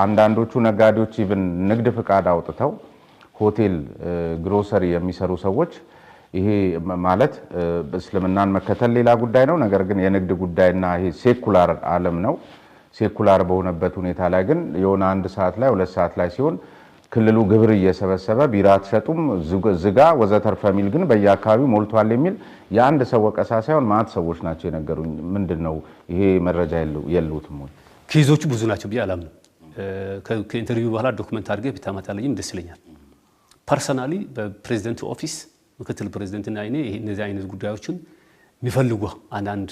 አንዳንዶቹ ነጋዴዎች even ንግድ ፍቃድ አውጥተው ሆቴል፣ ግሮሰሪ የሚሰሩ ሰዎች ይሄ ማለት እስልምናን መከተል ሌላ ጉዳይ ነው። ነገር ግን የንግድ ጉዳይና ይሄ secular ዓለም ነው። Secular በሆነበት ሁኔታ ላይ ግን የሆነ 1 ሰዓት ላይ፣ 2 ሰዓት ላይ ሲሆን ክልሉ ግብር እየሰበሰበ ቢራ አትሸጡም፣ ዝጋ ወዘተርፈ የሚል ግን በየአካባቢው ሞልቷል የሚል የአንድ ሰው ወቀሳ ሳይሆን ማት ሰዎች ናቸው የነገሩኝ። ምንድን ነው ይሄ መረጃ የሉትም ወይ? Case ኦቹ ብዙ ናቸው ብዬ አላምንም። ከ interview በኋላ document አድርገህ ብታመጣልኝም ደስ ይለኛል። Personally በፕሬዚደንቱ office ምክትል ፕሬዚደንትና እኔ እነዚህ አይነት ጉዳዮችን የሚፈልጉ፣ አንዳንድ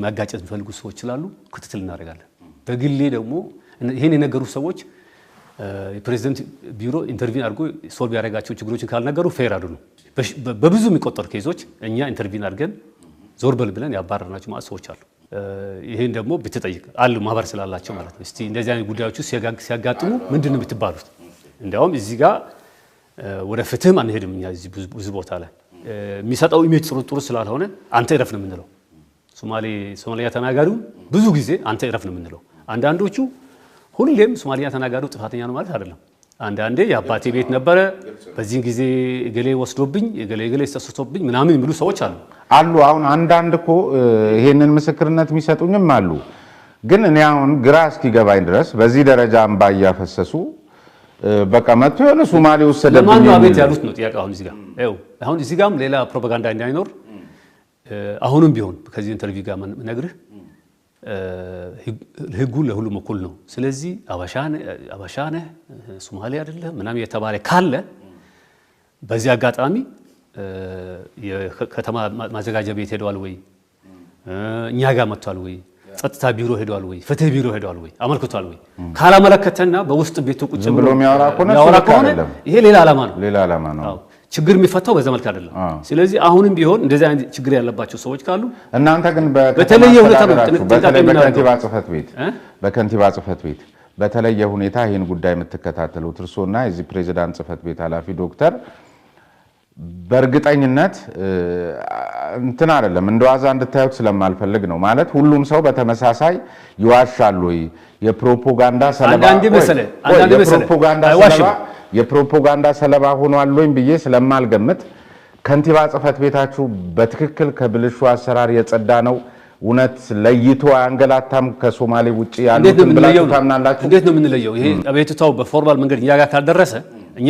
መጋጨት የሚፈልጉ ሰዎች ስላሉ ክትትል እናደርጋለን። በግሌ ደግሞ ይህን የነገሩ ሰዎች የፕሬዚደንት ቢሮ intervene አድርጎ solve ያደረጋቸው ችግሮችን ካልነገሩ fair አይደሉም። በብዙ የሚቆጠሩ case ኦች እኛ intervene አድርገን ዞር በል ብለን ያባረርናቸው ማለት ሰዎች አሉ። ይህን ደግሞ ብትጠይቅ አሉ፣ ማህበር ስላላቸው ማለት ነው። እስቲ እንደዚህ አይነት ጉዳዮች ሲያጋጥሙ ምንድን ነው የምትባሉት? እንዲያውም እዚህ ጋር ወደ ፍትህም አንሄድም። እኛ እዚህ ብዙ ቦታ ላይ የሚሰጠው image ጥሩ ጥሩ ስላልሆነ አንተ እረፍ ነው የምንለው። ሶማሊያ ተናጋሪው ብዙ ጊዜ አንተ እረፍ ነው የምንለው። አንዳንዶቹ ሁሌም ሶማሊያ ተናጋሪው ጥፋተኛ ነው ማለት አይደለም። አንዳንዴ የአባቴ ቤት ነበረ፣ በዚህን ጊዜ እገሌ ወስዶብኝ፣ እገሌ እገሌ ተሰስቶብኝ ምናምን የሚሉ ሰዎች አሉ። አሉ። አሁን አንዳንድ እኮ ይሄንን ምስክርነት የሚሰጡኝም አሉ። ግን እኔ አሁን ግራ እስኪገባኝ ድረስ በዚህ ደረጃ እምባ እያፈሰሱ በቃ መጥቶ የሆነ ሶማሌ ወሰደብኝ ለማን ነው አቤት የሚል ያሉት ነው ጥያቄ። አሁን እዚህ ጋር ይኸው አሁን እዚህ ጋርም ሌላ ፕሮፓጋንዳ እንዳይኖር አሁንም ቢሆን ከዚህ interview ጋር ነግርህ ህጉ ለሁሉም እኩል ነው። ስለዚህ አበሻ ነህ፣ ሶማሌ አይደለህ ምናምን የተባለ ካለ በዚህ አጋጣሚ የከተማ ማዘጋጃ ቤት ሄደዋል ወይ፣ እኛ ጋር መጥቷል ወይ፣ ጸጥታ ቢሮ ሄደዋል ወይ፣ ፍትህ ቢሮ ሄደዋል ወይ፣ አመልክቷል ወይ? ካላመለከተና በውስጥ ቤቱ ቁጭ ዝም ብሎ የሚያወራ ከሆነ እሱ የሚያወራ ልክ ከሆነ አይደለም። ይሄ ሌላ ዓላማ ነው። ሌላ ዓላማ ነው። አዎ፣ ችግር የሚፈታው በዛ መልክ አይደለም። ስለዚህ አሁንም ቢሆን እንደዚህ አይነት ችግር ያለባቸው ሰዎች ካሉ እናንተ ግን በከተማ በተለየ ሁኔታ ነው አስተዳደራችሁ ጥንቃቄ በተለይ የምናደርገው። በከንቲባ ጽሕፈት ቤት እ? በከንቲባ ጽሕፈት ቤት በተለየ ሁኔታ ይህን ጉዳይ የምትከታተሉት እርስዎና የዚህ ፕሬዚዳንት ጽሕፈት ቤት ኃላፊ ዶክተር በእርግጠኝነት እንትን አይደለም፣ እንደ ዋዛ እንድታዩት ስለማልፈልግ ነው። ማለት ሁሉም ሰው በተመሳሳይ ይዋሻል ወይ? የፕሮፓጋንዳ ሰለባ አንዳንዴ ቆይ፣ መሰለህ፣ ቆይ፣ አንዳንዴ መሰለህ የፕሮፓጋንዳ አይዋሽም። ሰለባ የፕሮፓጋንዳ ሰለባ ሆኗል ወይም ብዬ ስለማልገምት ከንቲባ ጽሕፈት ቤታችሁ በትክክል ከብልሹ አሰራር የጸዳ ነው፣ እውነት ለይቶ አያንገላታም ከሶማሌ ውጭ እንዴት ነው ያሉትን የምንለየው ብላችሁ ነው? ታምናላችሁ? እንዴት ነው የምንለየው? ይሄ አቤቱታው በ formal መንገድ እኛ ጋር ካልደረሰ እኛ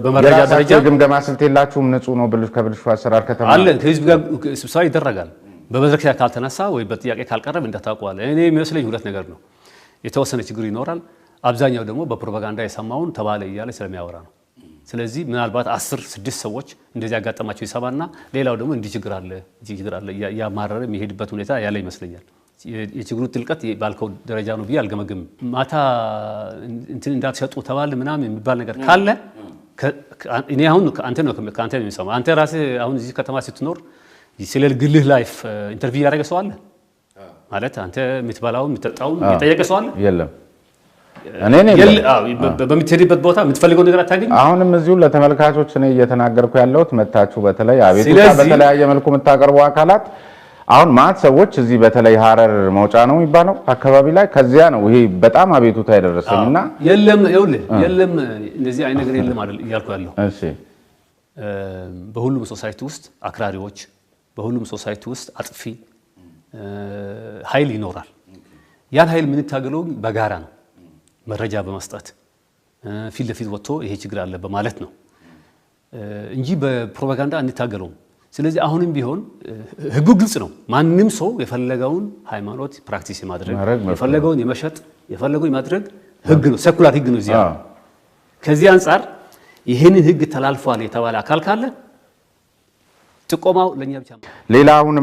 በመረጃ ደረጃ የራሳችሁ የግምገማ ስልት የላችሁም? ንጹህ ነው ከብልሹ አሰራር ከተማ አለን። ከህዝብ ጋር ስብሰባ ይደረጋል። በመድረክ ላይ ካልተነሳ ወይ በጥያቄ ካልቀረብ እንዳታውቀዋለህ። እኔ የሚመስለኝ ሁለት ነገር ነው። የተወሰነ ችግር ይኖራል። አብዛኛው ደግሞ በፕሮፓጋንዳ የሰማውን ተባለ እያለ ስለሚያወራ ነው። ስለዚህ ምናልባት 10 ስድስት ሰዎች እንደዚህ ያጋጠማቸው ይሰማና ሌላው ደግሞ እንዲህ ችግር አለ፣ እንዲህ ችግር አለ እያማረረ የሚሄድበት ሁኔታ ያለ ይመስለኛል። የችግሩ ጥልቀት ባልከው ደረጃ ነው ብዬ አልገመግምም። ማታ እንትን እንዳትሸጡ ተባለ ምናምን የሚባል ነገር ካለ እኔ አሁን ከአንተ ነው የሚሰማው። አንተ ራስህ አሁን እዚህ ከተማ ስትኖር ስለ ግልህ life interview ያደረገ ሰው አለ? ማለት አንተ የምትበላውን የምትጠጣውን የጠየቀ ሰው አለ? የለም። እኔን የለም። በምትሄድበት ቦታ የምትፈልገው ነገር አታገኝም። አሁንም እዚሁ ለተመልካቾች እኔ እየተናገርኩ ያለሁት መታችሁ በተለይ አቤቱታ በተለያየ መልኩ የምታቀርቡ አካላት አሁን ማት ሰዎች እዚህ በተለይ ሀረር መውጫ ነው የሚባለው አካባቢ ላይ ከዚያ ነው ይሄ በጣም አቤቱታ የደረሰኝ እና የለም፣ ይኸውልህ፣ የለም፣ እንደዚህ አይነት ነገር የለም አይደል እያልኩ ያለው። በሁሉም society ውስጥ አክራሪዎች፣ በሁሉም society ውስጥ አጥፊ ኃይል ይኖራል። ያን ኃይል የምንታገለው በጋራ ነው፣ መረጃ በመስጠት፣ ፊት ለፊት ወጥቶ ይሄ ችግር አለ በማለት ነው እንጂ በፕሮፓጋንዳ አንታገለውም። ስለዚህ አሁንም ቢሆን ህጉ ግልጽ ነው። ማንም ሰው የፈለገውን ሃይማኖት practice የማድረግ ማድረግ መብት ነው። የፈለገውን የመሸጥ፣ የፈለገውን የማድረግ ህግ ነው፣ secular ህግ ነው እዚህ ያለው። ከዚህ አንጻር ይህንን ህግ ተላልፏል የተባለ አካል ካለ ጥቆማው ለእኛ ብቻ ሌላ አሁን